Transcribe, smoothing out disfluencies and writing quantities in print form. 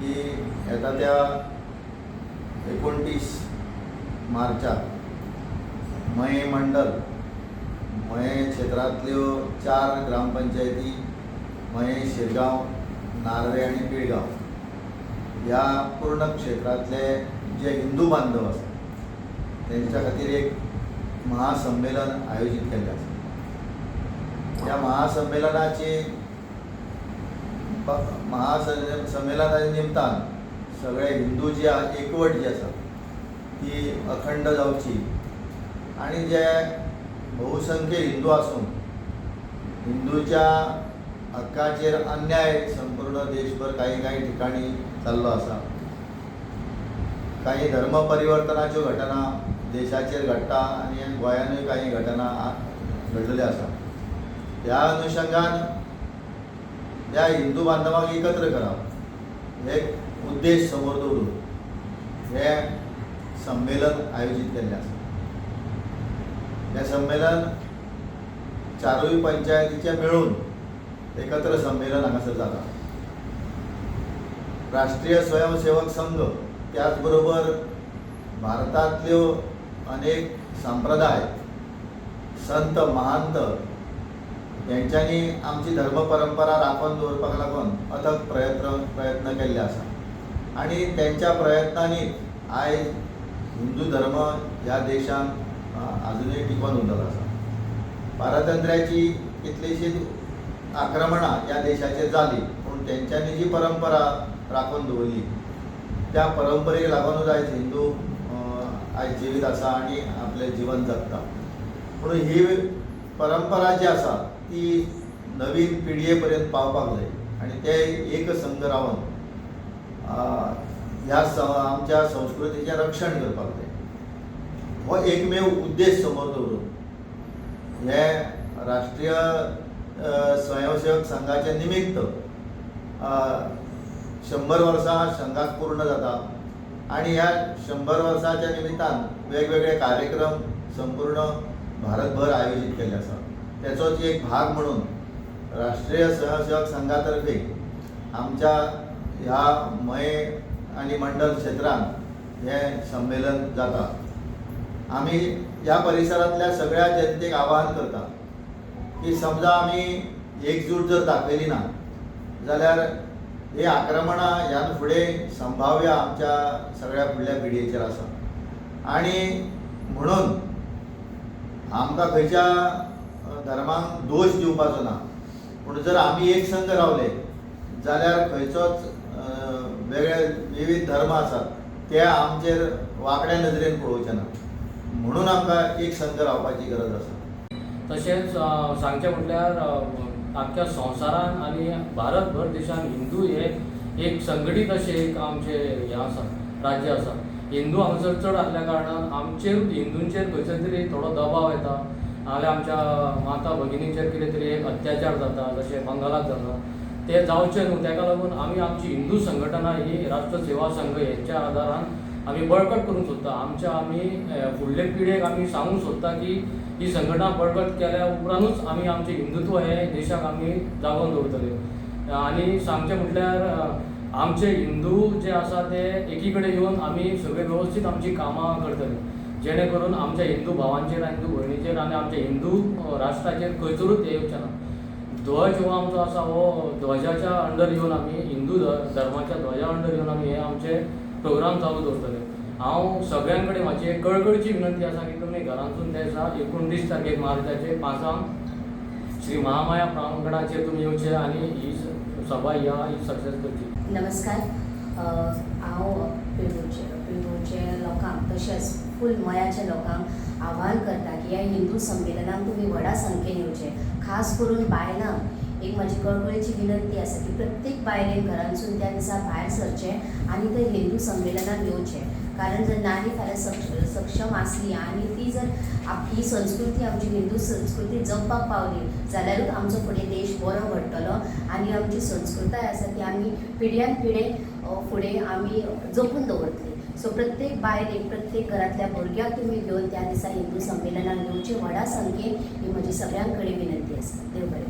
की येता त्या 29 मार्चाक मये मंडल, मये क्षेत्रांतल्यो चार ग्रामपंचायती, मये, शिरगांव, नार्वे आनी पिळगांव, ह्या पूर्ण क्षेत्रांतले जे हिंदू बांधव आसा तेंच्या खातीर एक महासंमेलन आयोजीत केल्लें आसा. ह्या महासंमेलनाची महासंमेलनाच्या निमतान सगळे हिंदू जी एकवट जी आसा ती अखंड जावची आनी जे बहुसंख्य हिंदू आसून हिंदूच्या हक्काचेर अन्याय संपूर्ण देशभर काही काही ठिकाणी चाललो आसा, काही धर्म परिवर्तनाच्यो घटना देशाचेर घडटा आनी गोंयानूय काही घटना घडलेल्यो आसा, ह्या अनुशंगान ह्या हिंदू बांधवांक एकत्र करप हे उद्देश समोर दवरून हे संमेलन आयोजीत केल्लें आसा. हें संमेलन चारूय पंचायतीचे मेळून एकत्र संमेलन हांगासर जाता. राष्ट्रीय स्वयंसेवक संघ, त्याच बरोबर भारतांतल्यो अनेक संप्रदाय, संत, महांत हेंच्यांनी आमची धर्म परंपरा राखून दवरपाक लागून अथक प्रयत्न प्रयत्न केल्ले आसा आनी तेंच्या प्रयत्नांनी आयज हिंदू धर्म ह्या देशांत आजुनूय टिकोवन उरलेलो आसा. पारतंत्र्याची कितलीशींच आक्रमणां ह्या देशाचेर जालीं, पूण तेंच्यांनी जी परंपरा राखून दवरली त्या परंपरेक लागूनच आयज हिंदू आयज जिवीत आसा आनी आपलें जिवन जगता. पूण ही परंपरा जी आसा ती नवीन पिळगे पर्यंत पावपाक जाय आनी ते एक संघ रावन ह्या आमच्या संस्कृतीचें रक्षण करपाक जाय. हो एकमेव उद्देश समोर दवरून हे राष्ट्रीय स्वयंसेवक संघाचे निमित्त 100 वर्सां संघाक पूर्ण जाता आनी ह्या 100 वर्साच्या निमित्तान वेगवेगळे कार्यक्रम संपूर्ण भारतभर आयोजीत केल्ले आसा. तेचोच एक भाग म्हणून राष्ट्रीय स्वयंसेवक संघा तर्फे आमच्या ह्या मये आनी मंडल क्षेत्रांत हें संमेलन जाता. आमी ह्या परिसरांतल्या सगळ्या जनतेक आवाहन करता की समजा आमी एकजूट जर दाखयली ना जाल्यार ही आक्रमणां ह्यान फुडें संभाव्य आमच्या सगळ्या फुडल्या पिळगेचेर आसा आनी म्हणून आमकां खंयच्या धर्माक दोश दिवपाचो ना, पूण जर आमी एक संघ रावले जाल्यार खंयचोच वेगळे विविध धर्म आसात ते आमचेर वांकड्या नदरेन पळोवचे ना. म्हणून आमकां एक संघ रावपाची गरज आसा. तशेंच सांगचें म्हटल्यार आख्ख्या संवसारान आनी भारतभर देशान हिंदू हे एक संघटीत अशें एक आमचें हें आसा, राज्य आसा. हिंदू हांगासर चड आसल्या कारणान आमचेर, हिंदूंचेर खंयसर तरी थोडो दबाव येता, नाजाल्यार आमच्या माता भगिनींचेर कितें तरी एक अत्याचार जाता, जशें बंगालात जाता. ते जावचे न्हू ताका लागून आमी आमची हिंदू संघटना ही राष्ट्र सेवा संघ हेंच्या आदारान आमी बळकट करूंक सोदता. आमच्या आमी फुडले पिळगेक आमी सांगूंक सोदता की ही संघटना बळकट केल्या उपरांतूच आमी आमचें हिंदुत्व हें देशाक आमी जागोवन दवरतले. आनी सांगचें म्हटल्यार आमचे हिंदू जे आसा ते एकी कडेन येवन आमी सगळे वेवस्थीत आमची कामां करतले, जेणे करून आमच्या हिंदू भावांचेर, हिंदू भयणीचेर आनी आमच्या हिंदू राष्ट्राचेर खंयसरूच हें येवचें ना. ध्वज हो आमचो आसा, हो ध्वजाच्या अंडर येवन आमी हिंदू धर्माच्या ध्वजा अंडर येवन आमी हे आमचे प्रोग्राम चालू दवरतले. हांव सगळ्यां कडेन म्हाजी एक कळकळची विनंती आसा की तुमी घरांतसून त्या दिसा 29 तारखेक मार्चाचे 5 श्री महामाया प्रांगणाचेर तुमी येवचे आनी ही सभा ह्या ही सक्सेस करची. नमस्कार. हांव पिळगोवचे लोकांक तशेंच फूल मयाच्या लोकांक आव्हान करता की ह्या हिंदू संमेलनाक तुमी व्हडा संख्येन येवचे. खास करून बायलांक एक म्हाजी कळकळीची विनंती आसा की प्रत्येक बायलेन घरांतसून त्या दिसा भायर सरचें आनी ते हिंदू संमेलनाक येवचें. कारण जर नारी फाल्यां सक्षम आसली आनी ती जर ही संस्कृती, आमची हिंदू संस्कृती जगपाक पावली जाल्यारूच आमचो फुडें देश बरो घडटलो आनी आमची संस्कृताय आसा ती आमी पिढ्यान पिढे फुडें आमी जपून दवरतली. सो प्रत्येक बायलेक, प्रत्येक घरांतल्या भुरग्याक तुमी घेवन त्या दिसा हिंदू संमेलनाक येवचे व्हडा संख्येन, ही म्हजी सगळ्यां कडेन विनंती आसा. देव बरें.